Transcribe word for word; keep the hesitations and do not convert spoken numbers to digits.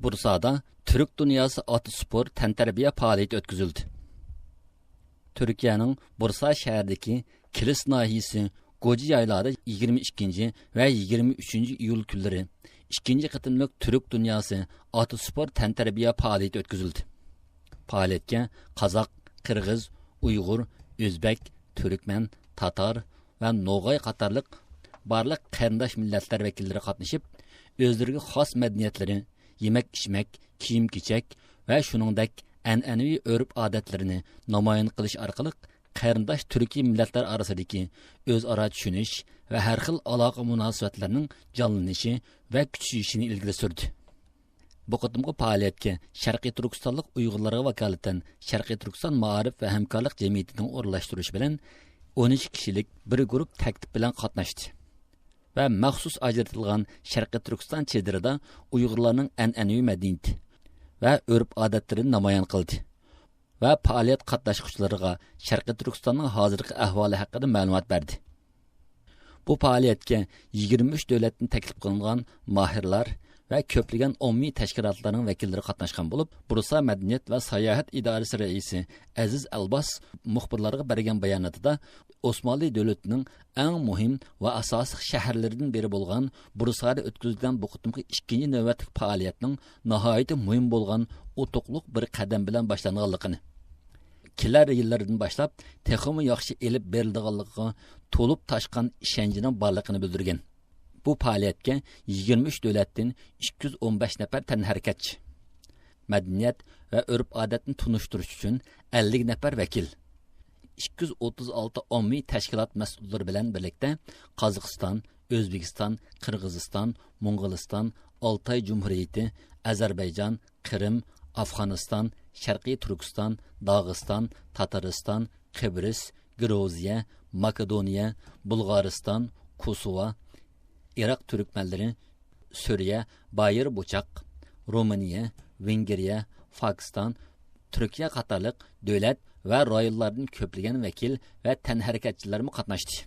بۇرسادا تۈرك دۇنياسى ئاتا سپورت تەنتەربىيە پائالىيىتى ئۆتكۈزۈلدى. تۈركىيەنىڭ بۇرسا شەھىرىدىكى كىلىس ناھىيىسى گوجا يايلادا يىگىرمە ئىككىنچى ۋە يىگىرمە ئۈچىنچى ئىيۇل كۈنلىرى ئىككىنچى قېتىملىق تۈرك دۇنياسى ئاتا سپورت تەنتەربىيە پائالىيىتى ئۆتكۈزۈلدى. پائالىيەتكە قازاق، قىرغىز، ئۇيغۇر، ئۆزبەك، تۈركمەن، تاتار ۋە نوغاي قاتارلىق بارلىق قېرىنداش مىللەتلەر ۋەكىللىرى قاتنىشىپ، ئۆزلىرىگە خاس مەدەنىيەتلىرى، يېمەك-ئىچمەك، كىيىم-كېچەك ۋە شۇنىڭدەك ئەنئەنىۋى ئۆرپ-ئادەتلىرىنى نامايان قىلىش ئارقىلىق قېرىنداش تۈركىي مىللەتلەر ئارىسىدىكى ئۆزئارا چۈشىنىش ۋە ھەر خىل ئالاقە مۇناسىۋەتلەرنىڭ جانلىنىشى ۋە كۈچىيىشىنى ئىلگىرى سۈردى. بۇ قېتىمقى پائالىيەتكە شەرقىي تۈركىستانلىق ئۇيغۇرلارغا ۋاكالىتەن شەرقىي تۈركىستان مائارىپ ۋە ھەمكارلىق جەمئىيىتىنىڭ ئورۇنلاشتۇرۇشى بىلەن ئون ئىككى كىشىلىك بىر گۇرۇپ تەكلىپ بىلەن قاتناشتى ۋە مەخسۇس ئاجرىتىلغان شەرقىي تۈركىستان چېدىرىدا ئۇيغۇرلارنىڭ ئەنئەنىۋى مەدەنىيىتى ۋە ئۆرپ-ئادەتلىرىنى نامايان قىلدى ۋە پائالىيەت قاتناشقۇچىلىرىغا شەرقىي تۈركىستاننىڭ ھازىرقى ئەھۋالى ھەققىدە مەلۇمات بەردى. بۇ پائالىيەتكە يىگىرمە ئۈچ دۆلەتتىن تەكلىپ قىلىنغان ماھىرلار ۋە كۆپلىگەن ئومۇمىي تەشكىلاتلارنىڭ ۋەكىللىرى قاتناشقان بولۇپ، بۇرسا مەدەنىيەت ۋە ساياھەت ئىدارىسى رەئىسى ئەزىز ئەلباس مۇخبىرلارغا بەرگەن باياناتىدا، ئوسمانلى دۆلىتىنىڭ ئەڭ مۇھىم ۋە ئاساسلىق شەھەرلىرىدىن بىرى بولغان بۇرسادا ئۆتكۈزۈلگەن بۇ قېتىمقى ئىككىنچى نۆۋەتلىك پائالىيەتنىڭ ناھايىتى مۇھىم بولغان ئۇتۇقلۇق بىر قەدەم بىلەن باشلانغانلىقىنى، كېلەر يىللاردىن باشلاپ تېخىمۇ ياخشى ئېلىپ بېرىلىدىغانلىقىغا تولۇپ تاشقان ئىشەنچىنىڭ بارلىقىنى بىلدۈرگەن. بۇ پائالىيەتكە يىگىرمە ئۈچ دۆلەتتىن ئىككى يۈز ئون بەش نەپەر تەنھەرىكەتچى، مەدەنىيەت ۋە ئۆرپ-ئادەتنى تونۇشتۇرۇش ئۈچۈن ئەللىك نەپەر ۋەكىل، ئىككى يۈز ئوتتۇز ئالتە ئاممىۋى تەشكىلات مەسئۇللىرى بىلەن بىرلىكتە قازاقىستان، ئۆزبېكىستان، قىرغىزىستان، موڭغۇلىستان، ئالتاي جۇمھۇرىيىتى، ئەزەربەيجان، قىرىم، ئافغانىستان، شەرقىي تۈركىستان، داغىستان، تاتارىستان، قىبرىس، گرۇزىيە، ماكېدونىيە، بۇلغارىستان، كوسوۋو، ئىراق تۈركمەنلىرى، سۈرىيە، بايىر بۇچاق، رومىنىيە، ۋېنگرىيە، پاكىستان، تۈركىيە قاتارلىق دۆلەت ۋە رايونلاردىن كۆپلىگەن ۋەكىل ۋە تەنھەرىكەتچىلەرمۇ قاتناشتى.